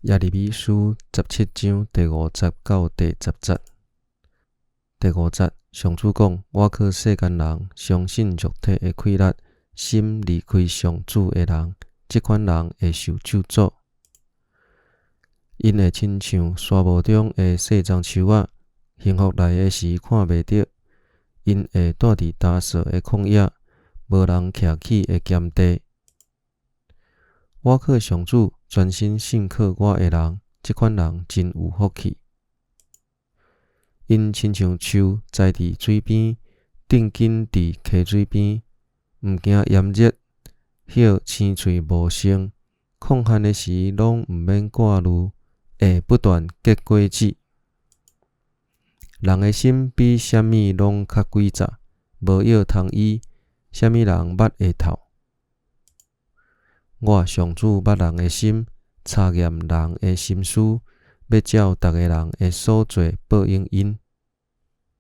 耶利米書17章第五節到第十節。第五節，上主講：我靠世間人相信肉體的氣力，心離開上主的人，這款人會受咒詛。𪜶會親像沙漠中的細欉樹仔，幸福來的時看袂著。𪜶會蹛佇乾燥的曠野，無人徛起的鹹地。我靠上主，專心信靠我的人，這款人真有福氣。𪜶親像樹栽佇水邊，釘根佇溪水邊，毋驚炎熱，葉青翠茂盛，曠旱的時攏毋免掛慮，會不斷結果子。人的心比啥物攏較詭詐，無藥通醫，啥物人捌會透？我上主捌人的心，查驗人的心思，欲照逐个人的所做報應𪜶。